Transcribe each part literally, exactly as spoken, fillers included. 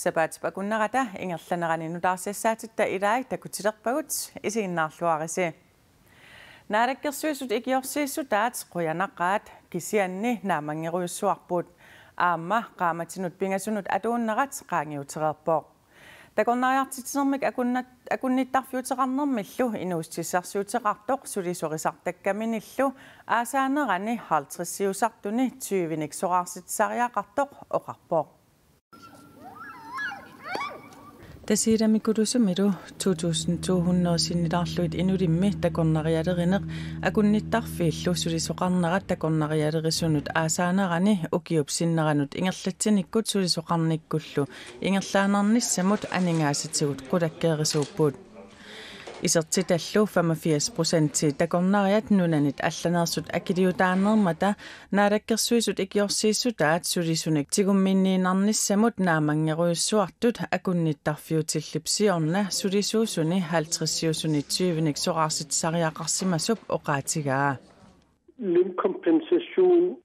Sapaatip akunnerata ingerlanerani nutaarsiassaatitta ilaat takutilerpagut, isiginnaarluarisi. Naalakkersuisut ikiorsiissutaat qujanaqaat, kisianni naammanngerujussuarput. Aamma qaammatinut pingasunut atuunnerat qaangiutereerpoq. Takornariartitsinermik akunnat-, akunnittarfiuteqarnermillu inuussutissarsiuteqartoq sulisorisartakkaminillu aasaanerani halvtredsiusartuni tyvenik soraarsitsisariaqartoq oqarpoq. Tasiilami Kulusumilu to tusind to hundrede sinnilaarlugit Inulimmi takornarialerineq akunnittarfiillu sulisoqarnerat takornarialerisunut aasaanerani ukiup sinneranut ingerlatsinikkut sulisoqarnikkullu ingerlaannarnissamut aningaasatigut qulakkeerisuupput. Isertitallu femogfirs procenti takornariat nunanit allaneersut akiliutaaneermata Naalakkersuisut ikiorsiissutaat sulisunik tigumminniinnarnissamut naammanngerujussuartut akunnittarfiutillip siorna sulisuusuni halvtredsiusuni tyvenik soraarsitsisariaqarsimasup oqaatigaa. Lønkompensation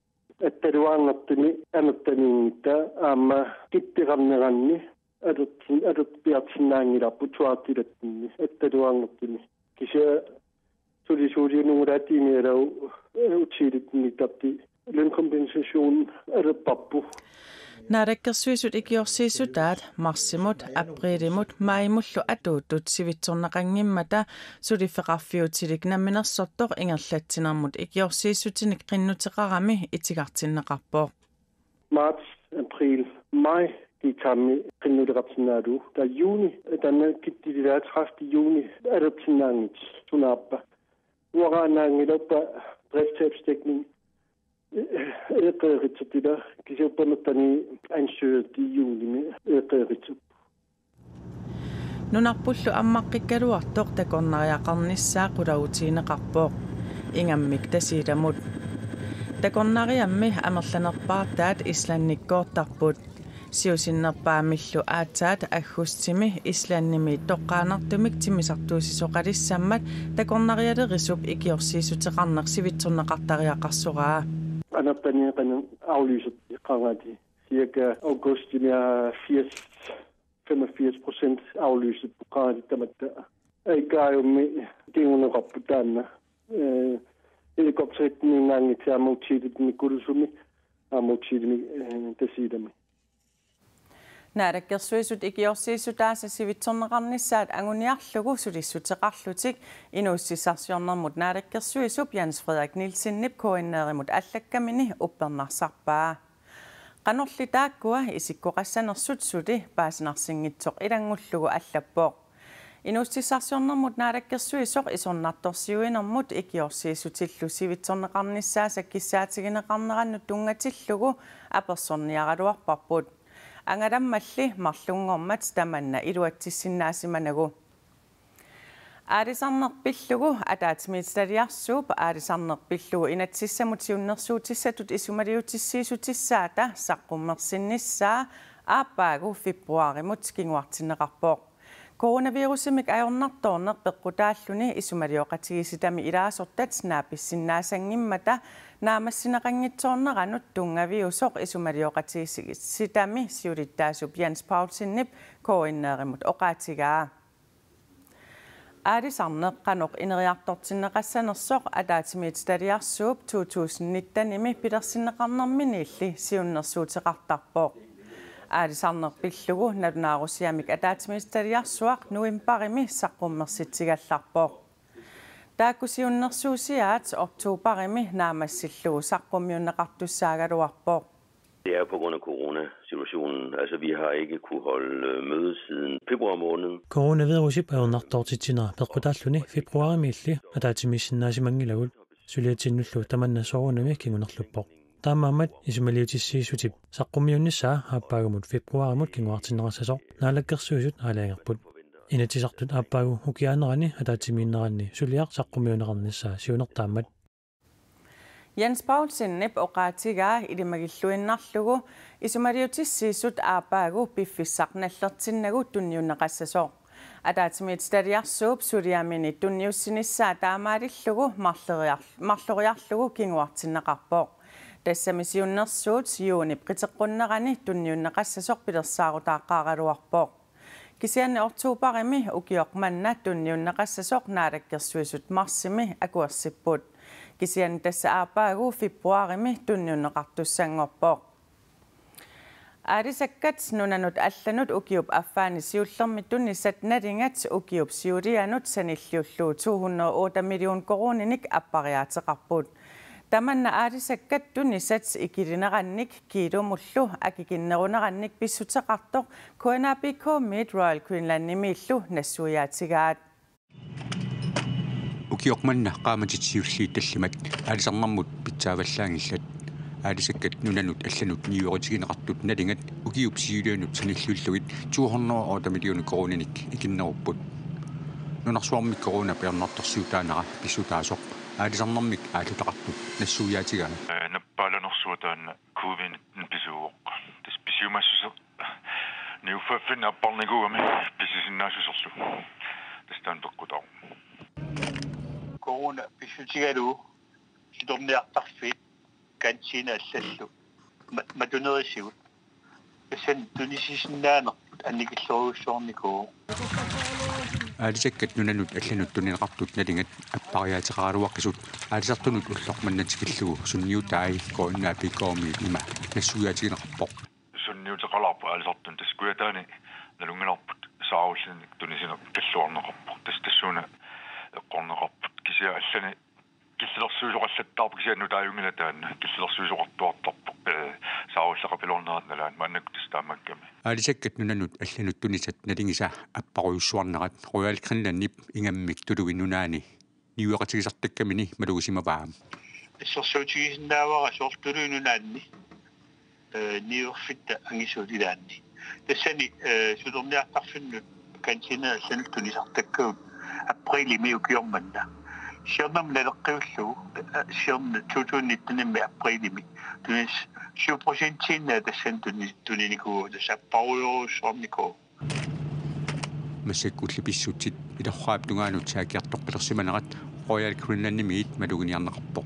attaluarnertumi amerlaniinngitsoq aamma kitteqarneranni alertin-, alerpiarsinnaanngilarput tuartilattinni attaluarnertumi. Kisianni sulisuuliunungulaatiinialau utiilit nittarti lønkompensation alerparput. Naalakkersuisut ikiorsiissutaat marsimut, apriilimut, maajimullu atuuttut sivitsorneqanngimmata suliffeqarfiutilik namminersortoq ingerlatsinermut ikiorsiissutinik qinnuteqarami itigartinneqarpoq. Marts, april, maj, det er tamme qinnuteqarsinnaalu. Der er juni, der er kittilaat tredivte juni, alersinnaanngitsoq sunaappa. Uanga naanngilappa driftstabsdækning eqqeeqitsatila kisianni uppernarsani ansøgeri juunimi eqqeeqitsappoq. Nunarpullu ammaqqikkaluartoq takornariaqarnissaa qularutigineqarpoq. Ingammik Tasiilamut. Takornariammi amerlanerpaartaat islandikkoortarput. Siusinnerpaamillu aatsaat aggustimi Islandimi toqqaannartumik timmisartuussisoqalissammat takornarialerisup ikiorsiissuteqarneq sivitsorneqartariaqarsoraa. Anertaniiqaneq aflysertut qangaati. Cirka augustimi firs, femogfirs procent aflyserput qangaati tamatta. Aikaajummi kinguneqarput taanna. Eh, helikopteritsinniinnaanngitsoq aamma hotelimi Kulusumi, aamma hotelimi, eh, Tasiilami. Naalakkersuisut ikiorsiissutaasa sivitsorneqarnissaat anguniarlugu sulissuteqarlutik inuussutissarsiornermut naalakkersuisup Jens Frederik Nielsenip K N R-imut allakkamini uppernarsarpaa. Qanorli taakkua isikkoqassanersut suli paasinarsinngitsoq ilanngullugu allappoq. Inuussutissarsiornermut naalakkersuisoq isornartorsiuinermut ikiorsiissutillu sivitsorneqarnissaasa kissaatigineqarnerannut tunngatillugu apersorniaraluarparput. Angalammalli marlunngormat tamanna iluatsissinnaasimanersoq. Aalisarneq pillugu ataatsimiititaliarsuup aalisarneq pillugu inatsisissamut siunnersuutissatut isumaliutissiissutissaata saqqummersinnissaa aappaagu februaarimut kinguartinneqarpoq. Coronavirusimik ajornartoorneq peqqutaalluni isumalioqatigiissitami ilaasortat naapissinnaassanngimmata naammassineqanngitsoorneranut tunngaviusoq isumalioqatigiissitami siulittaasup Jens Paulsenip K N R-imut oqaatigaa. Aalisarneq qanoq ineriartortinneqassanersoq ataatsimiititaliarsuup to tusind nittenimi pilersinneqarnerminiilli siunnersuuteqartarpoq. Aalisarneq pillugu nalunaarusiamik ataatsimiititaliarsuaq novembarimi saqqummersitsigallarpoq. Taakku siunnersuusiaat oktobarimi naammassillugu saqqummiunneqartussaagaluarpoq. Det er jo på grund af coronasituationen. Altså, vi har ikke kunne holde møde siden februar måned. Coronavirusip ajornartoortitsinera peqqutaalluni februarimiilli ataatsimiissinnaasimanngillat. Suliatsinnullu tamanna soorunami kingunerluppoq. Taamaammat isumaliutissiissutip saqqummiunnissaa aappaagumut februarimut kinguartinneqassasoq Naalakkersuisut aalajangerput. Inatsisartut aappaagu ukiaanerani ataatsimiinneranni suliaq saqqummiunneqarnissaa siunertaammat. Jens Paulsenip oqaatigaa ilimagilluinnarlugu isumaliutissiissut aappaagu piffissaq nallertinnagu tunniunneqassasoq. Ataatsimiititaliarsuup suliamini tunniussinissaa taamaalillugu marloriar-, marloriarlugu kinguartinneqarpoq. Tassami siunnersuut juunip qiteqqunnerani tunniunneqassasoq pilersaarutaaqqaaraluarpoq. Kisianni oktobarimi ukioq manna tunniunneqassasoq naalakkersuisut marsimi akuersipput. Kisianni tassa aappaagu februarimi tunniunneqartussanngorpoq. Aalisakkat nunanut allanut ukiup affaani siullermi tunisat nalingat ukiup siulianut sanilliullugu to hundrede og otte million koruuninik appariaateqarput. Tamanna aalisakkat tunisat ikilinerannik kiilumullu akikinnerunerannik pissuteqartoq K N A P K-miit Royal Greenlandimiillu nassuiaatigaat. Ukioq manna qaammatit siulliit tallimat aalisarnermut pitsaavallaanngillat. Aalisakkat nunanut allanut niuerutigineqartut nalingat ukiup siulianut sanilliullugit to hundrede og otte millioner koruuninik ikinnerupput. Nunarsuarmi corona peernaartorsiutaanera pissutaasoq aalisarnermik aallutaqartut nassuiaatigaat. Ee, nappaalanersuaq taanna covid nitten pisuuvoq. Tassa pisiumassuseq niuffaffinni apparnikuugami pisisinnaassuserlu. Tassa taanna peqqutaavoq. Corona pissutigalugu siuterniartarfiit karantæne allallu ma-, matunerisigut. Tassani tunisisinnaanerput annikillorujussuarnikuuvoq. Aalisakkat nunanut allanut tunineqartut nalingat appariaateqaraluaqisut aalisartunut ulloq manna tikillugu sunniutai K N A P K-miit ima nassuiaatigineqarpoq. Sunniuteqalaarpoq aalisartut, tassa Kujataani nalunngilarput saarullinnik tunisineq kalluarneqarpoq. Tassa tassuuna eqqorneqarput. Kisianni allani killilersuisoqallattaarpoq, kisianni nutaajunngilaq taanna. Killilersuisoqartuartarpoq, ee, saarulleqapiloornerat nalaani, maannakkut tassa taamaakkami. Aalisakkat nunanut allanut tunisat nalingisa apparujussuarnerat Royal Greenlandip ingammik Tuluit Nunaanni niueqatigisartakkamini malugisimavaa. Assersuutigisinnaavara soorlu Tuluit Nunaanni, ee, niuerfitta angisuut ilaanni. Tassani, ee, siuterniartarfinnut karantæne allanut tunisartakkagut aprilimi ukioq manna. Siornami naleqqiullugu, ee, siorna to tusind nittenimi aprilimi tunis-, syv procentiinnaat tassani tuni-, tuninikuuvoq, tassa apparujorujussuarnikuuvoq. Massakkut ullut pissutsit ilorraap tungaanut saakkiartoqqilersimanerat Royal Greenlandimiit maluginiarneqarpoq.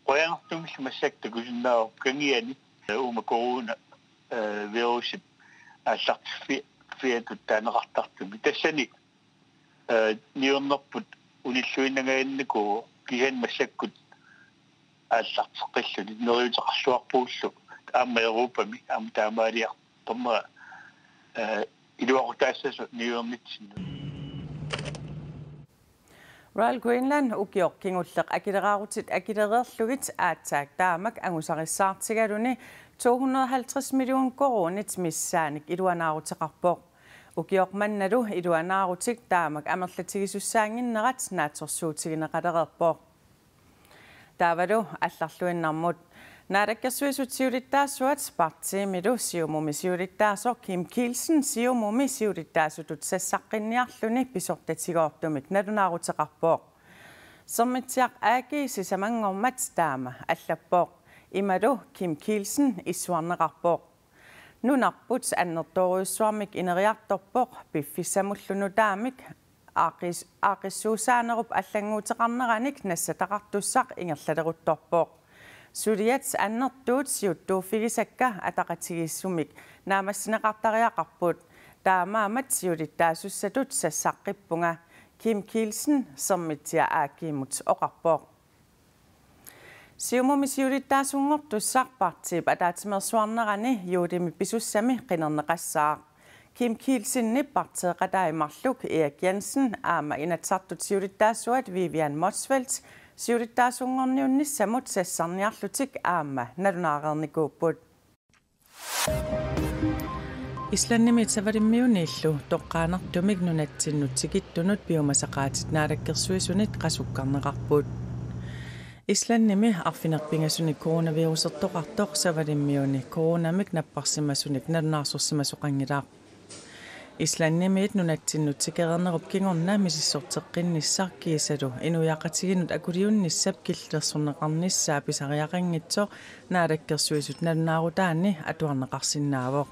Qujanartumillu massakkut takusinnaavarput kangiani, ee, uuma corona, ee, virusip aallartiffi-, fiatut taaneqartartumi. Tassani, ee, niuernerput unilluinnangajannikuuvoq, kisianni massakkut aallarteqqilluni neriuteqarluarpugullu aamma Europami aamma taamaaliartornera, ee, iluaqutaassasoq niuernitsinnut. Royal Greenland ukioq kingulleq akileraarutit akilereerlugit aatsaat taamak angusarissaartigaluni to hundrede og halvtreds million koruunit missaanik iluanaaruteqarpoq. Ukioq mannalu iluanaarutik taamak amerlatigisussaannginnerat naatsorsuutigineqalereerpoq. Taavalu allarluinnarmut. Naalakkersuisut siulittaasuat partiimilu Siumumi siulittaasoq Kim Kielsen Siumumi siulittaasutut sassaqqinniarluni pisortatigoortumik nalunaaruteqarpoq. Sermitsiaq A G sisamanngormat taama allappoq. Imalu Kim Kielsen issuarneqarpoq. Nunarput annertoorujussuarmik ineriartorpoq piffissamullu nutaamik aaqqis-, aaqqissuussaanerup allannguuteqarneranik nassataqartussaq ingerlaleruttorpoq. Suliat annertuut siuttuuffigisakka ataqatigiissumik naammassineqartariaqarput. Taamaammat siulittaasussatut sassaqqippunga, Kim Kielsen Sermitsiaq A G-mut oqarpoq. Siumumi siulittaasunngortussaq partiip ataatsimeersuarnerani juulimi pisussami qinerneqassaaq. Kim Kielsenip parteeqatai marluk Erik Jensen aamma Inatsisartut siulittaasuat Vivian Motzfeldt siulittaasunngorniunnissamut sassarniarlutik aamma nalunaareernikuupput. Islandimiit Savalimmiuniillu toqqaannartumik nunatsinnut tikittunut piumasaqaatit naalakkersuisunit qasukkarneqarput. Islandimi arfineq-pingasunik coronavirusertoqartoq Savalimmiuni coronamik napparsimasunik nalunaarsorsimasoqanngilaq. Islandimiit nunatsinnut tikereernerup kingorna misissorteqqinnissaq kiisalu inuiaqatigiinnut akuliunnissap killilersorneqarnissaa pisariaqanngitsoq Naalakkersuisut nalunaarutaanni atuarneqarsinnaavoq.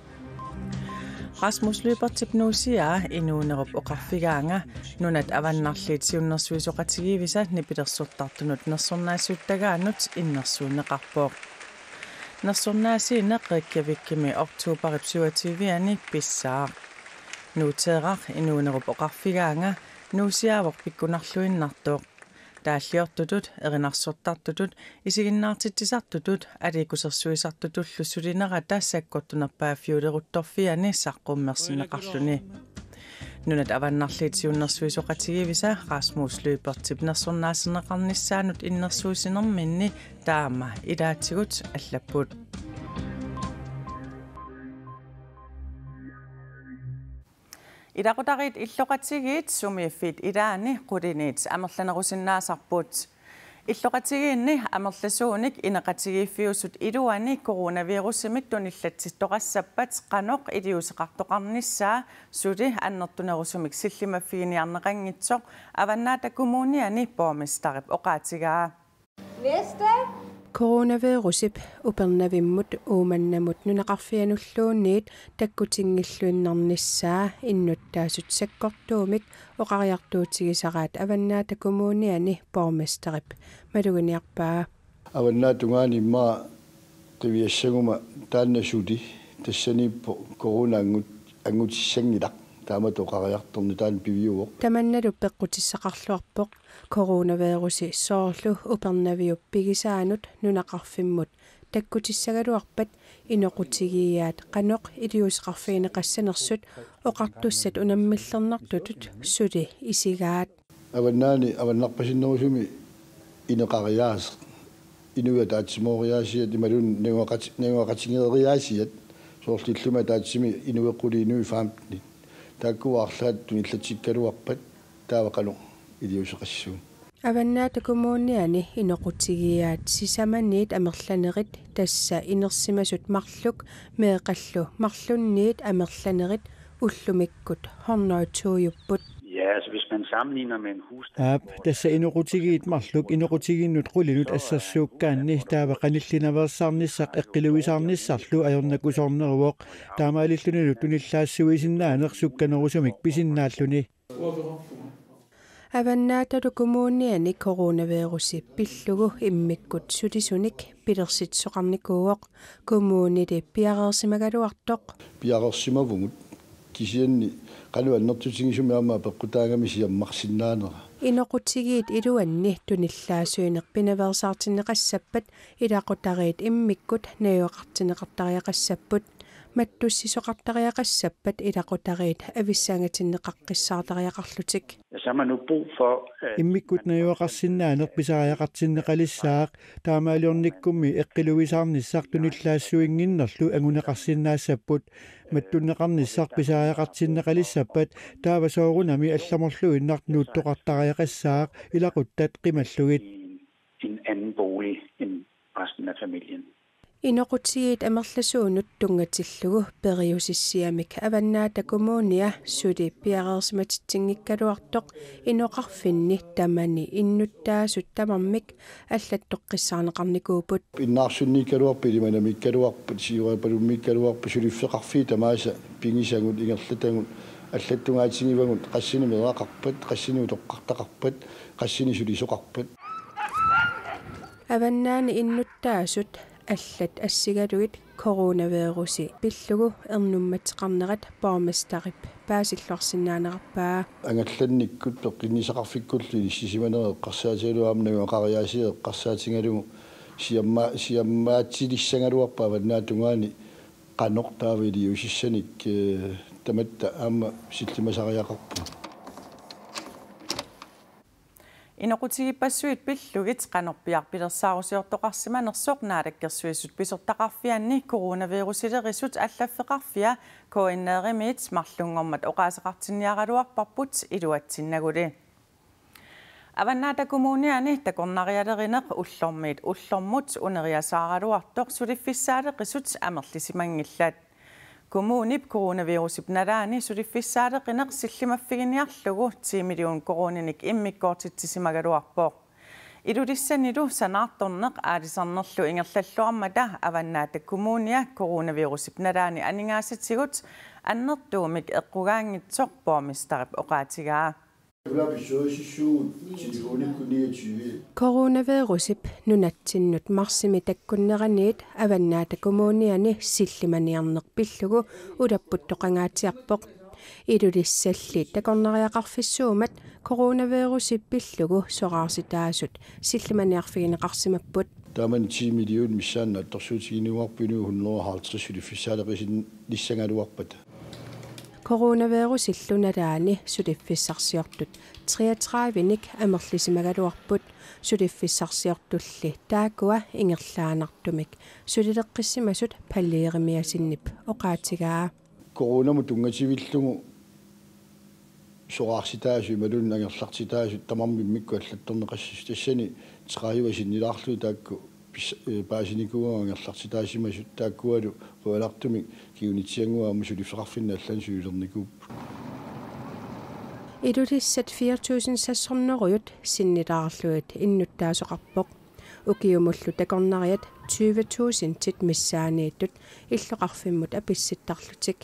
Rasmus Lyberthip nuusiaa inuunerup oqarfigaanga Nunat Avannarliit Siunnersuisoqatigiivisa nipilersortartunut nersornaassuttagaannut innersuunneqarpoq. Nersornaasiineq Reykjavikimi oktoberip syvogtyve-ani pissaaq. Nuuteeraq inuunerup oqarfigaanga nuusiaavoq pikkunarluinnartoq. Taalliortutut, erinarsortartutut, isiginnaartitsisartutut, aliikkusersuisartutullu sulinerata sakkortunerpaaffiuleruttorfiani saqqummersinneqarluni. Nunat Avannarliit Siunnersuisoqatigiivisa Rasmus Lyberthip nersornaaserneqarnissaanut innersuussinerminni taama ilaatigut allapput. Ilaqutariit illoqatigiit sumiiffiit ilaanni quliniit amerlanerusinnaasarput. Illoqatigiinni amerlasuunik inoqatigiiffiusut iluanni coronavirusimik tunillatsittoqassappat qanoq iliuuseqartoqarnissaa suli annertunerusumik sillimaffiginiarneqanngitsoq Avannaata Kommuniani borgmesterip oqaatigaa. Næste. Coronavirusip Upernavimmut Uummannamut nunaqarfianulluunniit takkutinngilluinnarnissaa innuttaasut sakkortuumik oqariartuutigisaraat Avannaata Kommuniani borgmesterip maluginiarpaa. Avannaata tungaani immaqa qiviassaguma taanna suli tassaniippoq corona angut-, angutissanngilaq taamatut oqariartorneq taanna piviuvoq. Tamannalu peqqutissaqarluarpoq coronavirusi soorlu Upernaviup pigisaanut nunaqarfimmut takkutissagaluarpat inoqutigiiaat qanoq iliuuseqarfigineqassanersut oqartussat unammillernartutut suli isigaat. Avannaani avannarpasinnerusumi ineqariaaseq, inuit ataatsimooriaasiat imaluunniit najugaqati-, najugaqatigeeriaasiat, soorlu illumi ataatsimi inuit qulit inuit femten. Taakkua arlaat tunillatsikkaluarpat taava qanoq iliuuseqassagut. Avannaata Kommuniani inoqutigiiaat sisamaniit amerlanerit, tassa inersimasut marluk meeqqallu marlunniit amerlanerit, ullumikkut hundrede og to-jupput. Ja, altså hvis man sammenligner med en husstand. Aap, tassa inoqutigiit marluk inoqutigiinnut qulinut assersuukkaanni taava qanillinaveersaarnissaq eqqiluisaarnissarlu ajornakusoorneruvoq. Taamaalillunilu tunillaassuisinnaaneq sukkanerusumik pisinnaalluni. Avannaatalu Kommuniani coronavirusi pillugu immikkut sulisunik pilersitsisoqarnikuuvoq, kommunili piareersimagaluartoq. Piareersimavugut, kisianni qanoq annertutigisumik aamma apeqqutaagami siammarsinnaanera. Inoqutigiit iluanni tunillaassuineq pinaveersaartinneqassappat ilaqutariit immikkut najugaqartinneqartariaqassapput. Mattussisoqartariaqassappat ilaqutariit avissaangatinneqaqqissaartariaqarlutik. Så har man nu brug for, at immikkut najugaqarsinnaaneq pisariaqartinneqalissaaq, taamaaliornikkummi eqqiluisaarnissaq tunillaassuinnginnerlu anguneqarsinnaassapput. Mattunneqarnissaq pisariaqartinneqalissappat taava soorunami allamorluinnaq nuuttoqartariaqassaaq ilaquttat qimallugit. En anden bolig end resten af familien. Inoqutigiit amerlasuunut tunngatillugu periusissiamik Avannaata Kommunia suli piareersimatitsinngikkaluartoq inoqarfinni tamani innuttaasut tamarmik allattoqqissaarneqarnikuupput. Pinnaarsunniikkaluarpat, ilimanamiikkaluarpat, siorapalumiikkaluarpat, suliffeqarfiit tamaasa pigisagut, ingerlatagut, allattungaatigivagut, qassinik meeraqarpat, qassinik utoqqartaqarpat, qassinik sulisoqarpat. Avannaani innuttaasut allat assigalugit coronavirusi pillugu ernummateqarnerat borgmesterip paasilluarsinnaanerarpaa. Angallannikkut peqqinnissaqarfikkullu inissisimanerat eqqarsaatigalugu aamma najugaqariaasiat eqqarsaatigalugu siamma-, siammaatilissagaluarpat Avannaata tungaani qanoq taava iliuusissanik, eh, tamatta aamma sillimasariaqarpoq. Inoqutigiippassuit pillugit qanorpiaq pilersaarusiortoqarsimanersoq Naalakkersuisut pisortaqarfianni coronavirusilerisut allaffeqarfia K N R-imiit marlunngormat oqaaseqartinniaraluarparput iluatsinnaguli. Avannaata Kommuniani takornarialerineq ullormiit ullormut uneriasaaraluartoq suliffissaaleqisut amerlisimanngillat. Kommunip coronavirusip nalaani suliffissaaleqineq sillimaffiginiarlugu ti million koruuninik immikkoortitsisimagaluarpoq. Ilulissanilu sanaartorneq aalisarnerlu ingerlalluarmata Avannaata Kommunia coronavirusip nalaani aningaasatigut Annertuumik eqqugaanngitsoq borgmesterip oqaatigaa. Coronavirusip nunatsinnut marsimi takkunneraniit Avannaata Kommuniani sillimaniarneq pillugu ulapputtoqangaatsiarpoq. Ilulissalli takornariaqarfissuummat coronavirusip pillugu soraarsitaasut sillimaniarfigineqarsimapput. Taamani ti million missaanni attorsuutigineqarpoq inuit hundrede og halvtreds suliffissaalerisinnaagaluarpata. Coronavirusillu nalaani suliffissarsiortut treogtredivenik amerlisimagaluarput, suliffissarsiortulli taakkua ingerlaannartumik sulileqqissimasut Palli Jerimiassenip oqaatigaa. Coronamut tunngativillugu soraarsitaasut imaluunniit angerlartitaasut tamarmik immikkut allattorneqassasut, tassani tredive sinnilaarlugit taakku pis-, eh, paasinikuuagut angerlartitaasimasut, taakkualu qujanartumik kingunitsiannguamik suliffeqarfinni allani sulilernikuupput. Ilulissat fire tusind seks hundrede sinnilaarlugit innuttaasoqarpoq. Ukiumullu takornariat tyve tusindit missaanniittut illoqarfimmut apissittarlutik.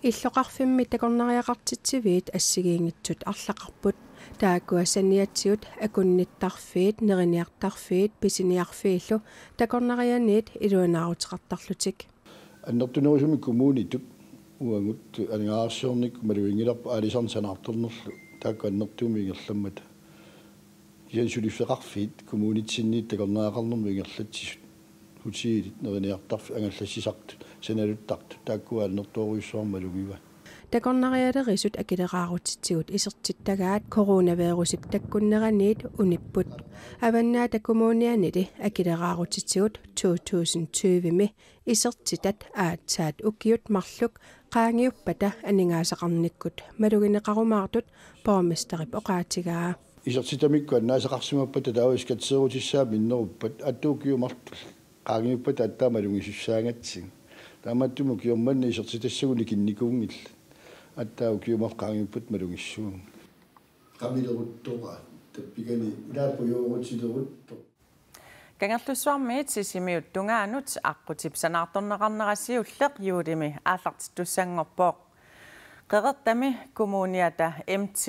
Illoqarfimmi takornariaqartitsiviit assigiinngitsut arlaqarput. Taakkua saniatigut akunnittarfiit, neriniartarfiit, pisiniarfiillu takornarianiit iluanaaruteqartarlutik. Annertunerusumik kommunitut uagut aningaasarsiornikkut maluginngilarput aalisarneq sanaartornerlu taakku annertuumik ingerlammata. Kisianni suliffeqarfiit kommunitsinniit takornariaqarnermut ingerlatsisut, hotelit, neriniartarfik, angallassisartut, sanaluttartut, taakkua annertoorujussuarmik malugivaat. Takornarialerisut akileraarutitigut isertittagaat coronavirusip takkunneraniit unipput. Avannaata Kommunianili akileraarutitigut to tusind tyvemi isertitat aatsaat ukiut marluk qaangiuppata aningaasaqarnikkut malugineqarumaartut borgmesterip oqaatigaa. Isertitamikkut annaasaqarsimappata taava skatteerutissaat minneruppat aatsaat ukiut marluk qaangiuppata aatsaat malugisussaagatsigit. Taamaattumik ukioq manna isertitassagut nikinnikuunngillat. Aatsaat ukiut marluk qaangiuppata malugissuugut. Qamileruttoqaat, tappikani ilaapujoorutileruttoq. Kangerlussuarmiit Sisimiut tungaanut aqqutip sanaartorneqarnera siulleq juulimi aallartittussanngorpoq. Qeqertami Kommuniata M T,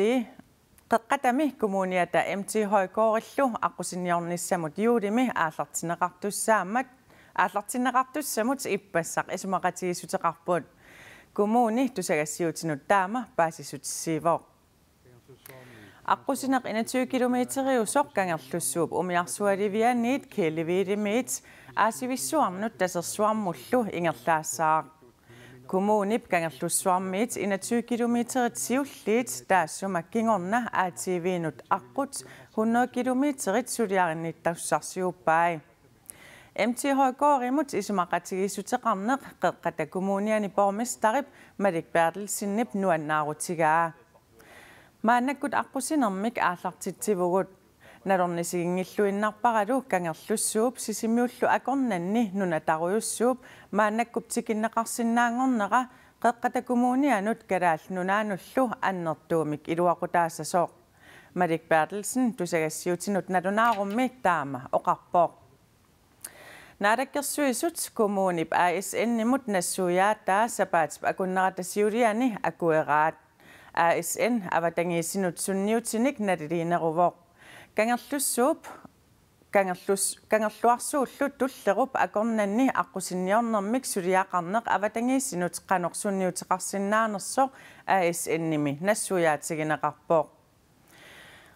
Qeqqatami Kommuniata M T Højgaardillu aqqusinniornissamut juulimi aallartinneqartussaammat, aallartinneqartussamut ippassaq isumaqatigiissuteqarput. Kommuni tusagassiuutinut taama paasissutissiivoq. Aqqusineq enogtyve kilometeriusoq Kangerlussuup umiarsualivianiit Kellevilimiit Aasivissuarnut Tasersuarmullu ingerlaassaaq. Kommunip Kangerlussuarmiit enogtyve kilometerit siulliit taassuma kingorna A T V-nut aqqut hundrede kilometerit suliarinnittussarsiuppai. M T Højgaardimut isumaqatigiissuteqarneq Qeqqata Kommuniani borgmesterip Malik Berthelsenip nuannaarutigaa. Maannakkut aqqusinermik aallartitsivugut. Nalornisiginngilluinnarparalu Kangerlussuup Sisimiullu akornanni nunatarujussuup maannakkup tikinneqarsinnaanngornera Qeqqata Kommunianut Kalaallit Nunaannullu annertuumik iluaqutaassasoq. Malik Berthelsen tusagassiuutinut nalunaarummi taama oqarpoq. Naalakkersuisut kommunip A S N-imut nassuiaataa sapaatip akunnerata siuliani akueraat. A S N avatangiisinut sunniutinik naliliineruvoq. Kangerlussuup, Kangerlus-, Kangerluarsuullu Tullerup akornanni aqqusinniornermik suliaqarneq avatangiisinut qanoq sunniuteqarsinnaanersoq A S N-imi nassuiaatigineqarpoq.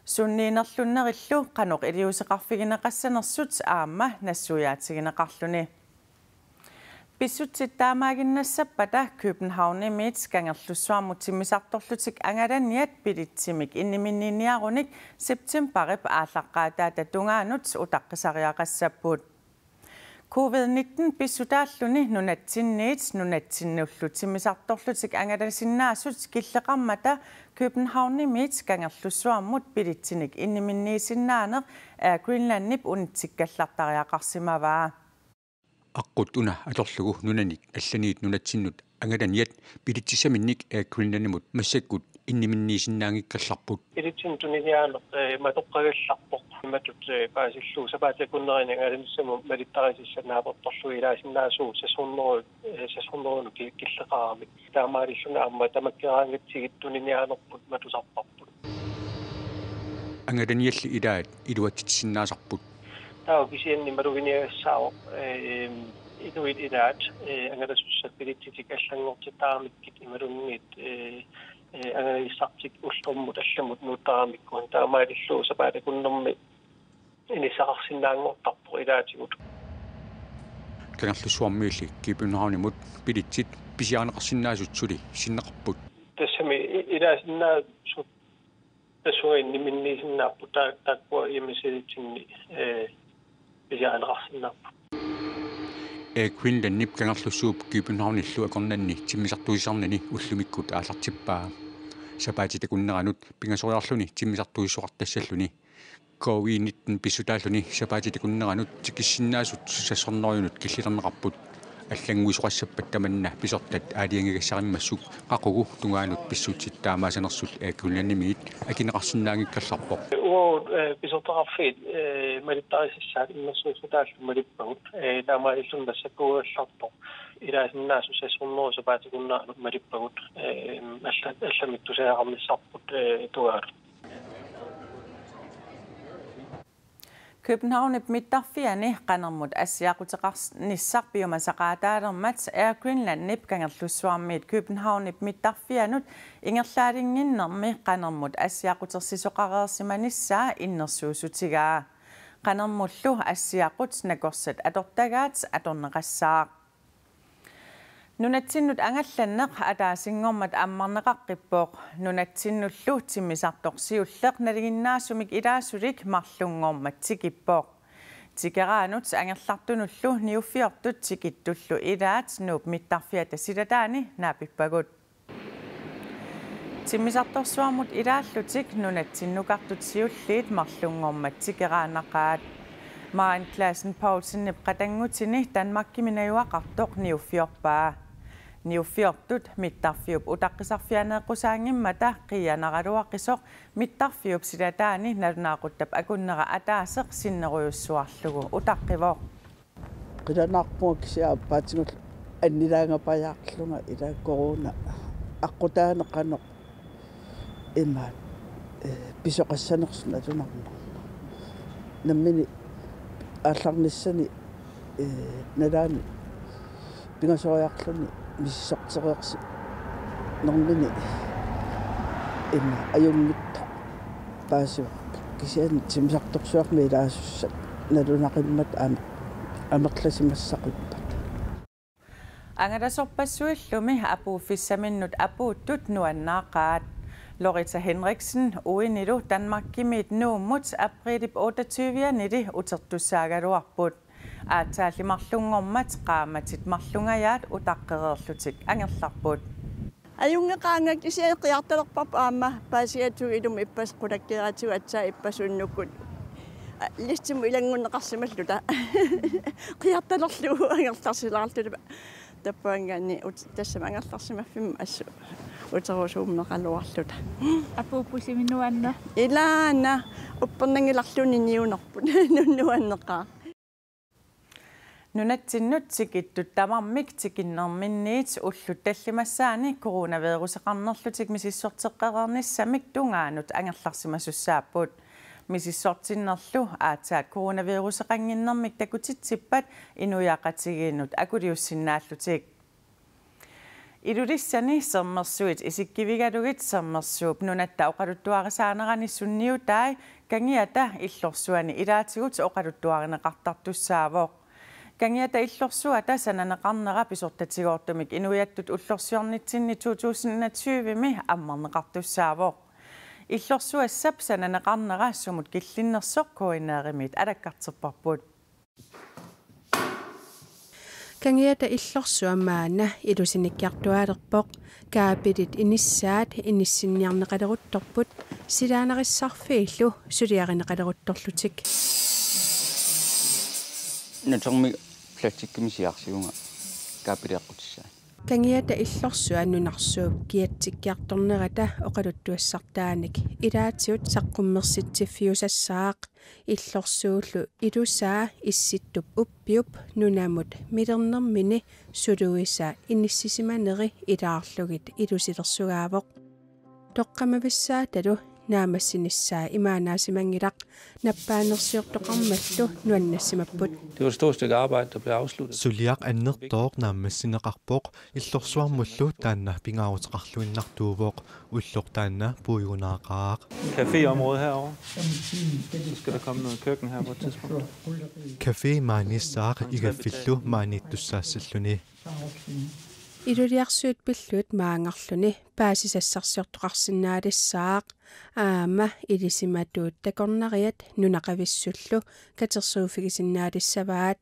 Sunniinerlunnerillu qanoq iliuuseqarfigineqassanersut aamma nassuiaatigineqarluni. Pissutsit taamaaginnassappata Københavnimiit Kangerlussuarmut timmisartorlutik angalaniat billetsimik inniminniiniarunik septembarip aallaqqaataata tungaanut utaqqisariaqassapput. Covid nitten pissutaalluni nunatsinniit nunatsinnullu timmisartorlutik angalasinnaasut killeqarmata Københavnimiit Kangerlussuarmut billetsinik inniminniisinnaaneq Air Greenlandip unitsikkallartariaqarsimavaa. Aqqut una atorlugu nunanik allaniit nunatsinnut angalaniat billetsissaminnik Air Greenlandimut massakkut inniminniisinnaanngikkallarput. Billetsinut tuniniaaneq, eh, matoqqagallarpoq. Imatut, eh, paasillugu sapaatip akunnerani angalanissamut malittarisassat naapertorlugit ilaasinnaasugut seks hundrede, eh, seks hundrede ki-, killeqaramik. Taamaalilluni aamma tamakkeraangatsigit tuniniaanerput matusarparput. Angalanialli ilaat iluatsitsisinnaasarput. Taava kisianni maluginiagassaavoq, eh, inuit ilaat, eh, angalasussat bilitsitik allanngortittaramikkit imaluunniit, eh, eh, angalagissartik ullormut allamut nuuttaramikku. Taamaalillugu sapaatip akunnermi inissaqarsinnaanngortarpoq ilaatigut. Kangerlussuarmiilli Københavnimut bilitsit pisiarineqarsinnaasut suli sinneqarput. Tassami i-, ilaasinnaasut tassunga imminnisinnaapput, taa-, taakkua hjemmesidetsinni, eh, pisiarineqarsinnaapput. Air Greenlandip Kangerlussuup Københavnillu akornanni timmisartuussisarnini ullumikkut aallartippaa. Sapaatip akunneranut pingasoriarluni timmisartuussisoqartassalluni. Covid nitten pissutaalluni sapaatip akunneranut tikissinnaasut seks hundredenut killilerneqarput. Allannguisoqassappat tamanna pisortat aalajangigassarimmassuk qaqugu tungaanut pissutsit taamaasanersut Air Greenlandimiit akineqarsinnaanngikkallarpoq. Uagut, eh, pisortaqarfiit, eh, malittarisassaat innersuussutaallu malippagut, eh, taamaalilluni massakkuugallartoq ilaasinnaasut seks hundrede sapaatip akunneranut malippagut, eh, alla-, allamik tusagaqarnissarput, eh, tungaanut. Københavnip mittarfiani qanermut assiaquteqarnissaq piumasaqaataalermat Air Greenlandip Kangerlussuarmiit Københavnip mittarfianut ingerlaalinnginnermi qanermut assiaqutersisoqareersimanissaa innersuussutigaa. Qanermullu assiaqut nakorsat atortagaat atorneqassaaq. Nunatsinnut angallanneq ataasinngormat ammarneqaqqippoq. Nunatsinnullu timmisartoq siulleq nalinginnaasumik ilaasulik marlunngormat tikippoq. Tikeraanut angerlartunullu niuffiortut tikittullu ilaat Nuup mittarfiata silataani naapippagut. Timmisartorsuarmut ilaallutik nunatsinnukartut siulliit marlunngormat tikeraannaqaat. Maren Clausen Poulsenip qatanngutini Danmarkimi najugaqartoq niuffiorpaa. Niuffiortut mittarfiup utaqqisarfianeeqqusaanngimmata qiianaraluaqisoq mittarfiup silataani nalunaaquttap akunnera ataaseq sinnerujussuarlugu utaqqivoq. Qilanaarpunga kisianni aappaatigullu annilaangapajaarlunga ila corona aqqutaaneq qanoq imaat, eh, pisoqassanersoq nalunarnerma. Nammineq aallarnissani, eh, nalaani pingasoriarluni misissortereersinermini ima ajunngitsoq paasivarput. Kisianni timmisartorsuarmi ilaasussat nalunaqimmata amer-, amerlasimassaqippata. Angalasorpassuillumi apuuffissaminnut apuuttut nuannaaqaat. Lorita Henriksen uinilu Danmarkimiit Nuummut apriilip otteogtyve-anili utertussaagaluarput. Aatsaalli marlunngormat qaammatit marlungajaat utaqqereerlutik angerlarput. Ajunngeqaanga kisianni qiartalerparput aamma paasigatsigu ilumut ippassaq qulakkeeratsigu aatsaat ippassaq unnukkut. A, listimut ilanngunneqarsimalluta. Qiartalerlugu angerlarsilaarluta. Tappavanngaanniit ut-, tassami angerlarsimaffimmi assut uterusuummeqaluarluta. Apuuffissami nuanneq. Ilaana uppernanngilarluunniit niunerput. Nu-, nuanneqaaq. Nunatsinnut tikittut tamarmik tikinnerminniit ullut tallimassaanni coronaviruseqarnerlutik misissorteqqereernissamik tungaanut angerlarsimasussaapput. Misissortinnerlu aatsaat coronaviruseqannginnermik takutitsippat inuiaqatigiinnut akuliussinnaallutik. Ilulissani sermersuit isikkivigalugit Sermersuup Nunatta Oqaluttuarisaanerani sunniutai Kangiata Illorsuani ilaatigut oqaluttuarineqartartussaavoq. Kangiata Illorsuata sananeqarnera pisortatigoortumik inuiattut ullorsiornitsinni to tusind enogtyve-mi ammarneqartussaavoq. Illorsuassap sananeqarnera sumut killinnersoq K N R-imiit alakkarterparput. Kangiata Illorsua maanna ilusinikkiartuaalerpoq. Kaapilit inissaat inissinniarneqaleruttorput, silaannarissarfiillu suliarineqaleruttorlutik. Natermi plastikkimi siarsivunga kaapili eqqutissaanni. Kangiata Illorsua nunarsuup kiatsikkiartornerata oqaluttuassartaanik ilaatigut saqqummersitsiffiusassaaq. Illorsuullu ilusaa Issittup Uppiup nunamut milernermini suluisa inissisimaneri ilaarlugit ilusilersugaavoq. Toqqammavissaatalu naammassinissaa imaannaasimanngilaq, nappaanersiortoqarmallu nuannassimapput. Det var et stort stykke arbejde, der blev afsluttet. Suliaq annertooq naammassineqarpoq, Illorsuarmullu taanna pingaaruteqarluinnartuuvoq, ulloq taanna puigunaaqaaq. Caféområde herovre. Så skal der komme noget køkken her på et tidspunkt. Café maanissaaq igaffillu maaniittussaassalluni. Iluliarsuit pillugit maanngarluni paasisassarsiortoqarsinnaalissaaq, aamma ilisimatuut takornariat nunaqavissullu katersuuffigisinnaalissavaat.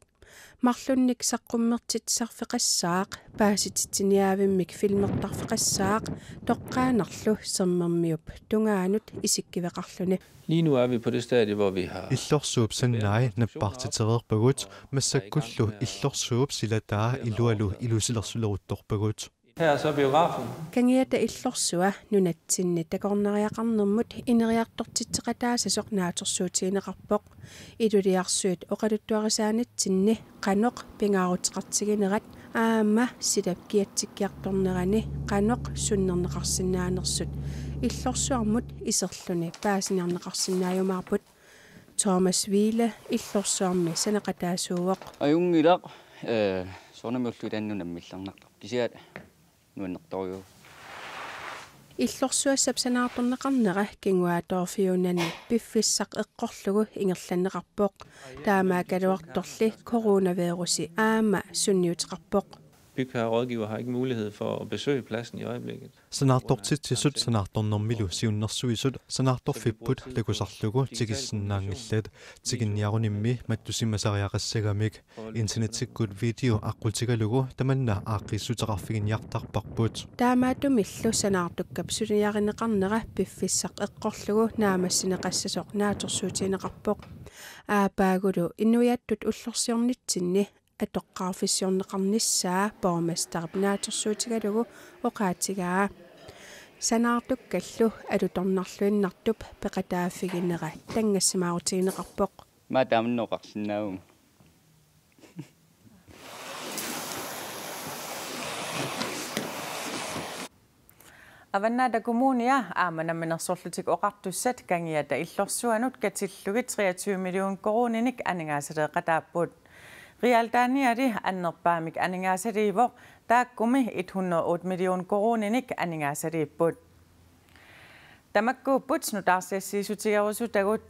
Marlunnik saqqummertitsisarfeqassaaq, paasititsiniaavimmik filmertarfeqassaaq, toqqaannarlu sermermiup tungaanut isikkiveqarluni. Lige nu er vi på det stadie, hvor vi har Illorsuup sannai nappaartitereerpagut, massakkullu Illorsuup silataa ilualu ilusilersuleruttorpagut. Her er så biografen. Kangiata Illorsua nunatsinni takornariaqarnermut ineriartortitseqataasasoq naatsorsuutigineqarpoq. Iluliarsuit oqaluttuarisaanitsinni qanoq pingaaruteqartiginerat aamma silap kiatsikkiartornerani qanoq sunnerneqarsinnaanersut Illorsuarmut iserluni paasiniarneqarsinnaajumaarput. Thomas Wiele Illorsuarmi sanaqataasuuvoq. Ajunngilaq, ee, soorunami ullut ilaanni nunammillernartarpoq. Kisianni nuannertorujuuvoq. Illorsuassap sanaartorneqarnera kinguaattoorfiunani piffissaq eqqorlugu ingerlanneqarpoq. Taamaakkaluartorli coronavirusi aamma sunniuteqarpoq. Bygherre og rådgiver har ikke mulighed for at besøge pladsen i øjeblikket. Sanaartortitsisut sanaartornermilu siunnersuisut sanaartorfipput takusarlugu tikissinnaanngillat. Tikinniarunimmi mattussimasariaqassagamik internettikkut video aqqutigalugu tamanna aaqqiissuteqarfiginiartarparput. Taamaattumillu sanaartukkap suliarineqarnera piffissaq eqqorlugu naammassineqassasoq naatsorsuutigineqarpoq. Aappaagulu inuiattut ullorsiornitsinni atoqqaarfissiorneqarnissaa borgmesterip naatsorsuutigalugu oqaatigaa. Sanaartukkallu alutornarluinnartup peqataaffiginera tanngassimaarutigineqarpoq. Maa taamannooqarsinnaavugut. Avannaata Kommunia aamma Namminersorlutik Oqartussat Kangiata Illorsuanut katillugit treogtyve million koruuninik aningaasaleeqataapput. Realdaniali annerpaamik aningaasaliivoq, taakkumi et hundrede otte million koruuninik aningaasaliipput. Tamakkuupput nutaarsiassiissutigerusutagut.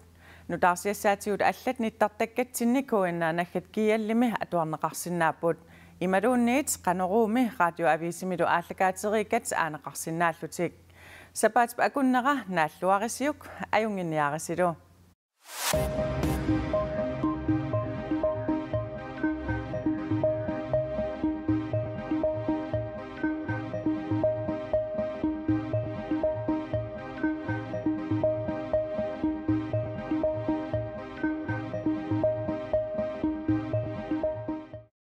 Nutaarsiassaatigut allat nittartakkatsinni K N R naggat G L-imi atuarneqarsinnaapput. Imaluunniit Qanoruumi radioavisimilu aallakaateriikkat aaneqarsinnaallutik. Sapaatip akunnera naalluarisiuk, ajunnginniarisilu.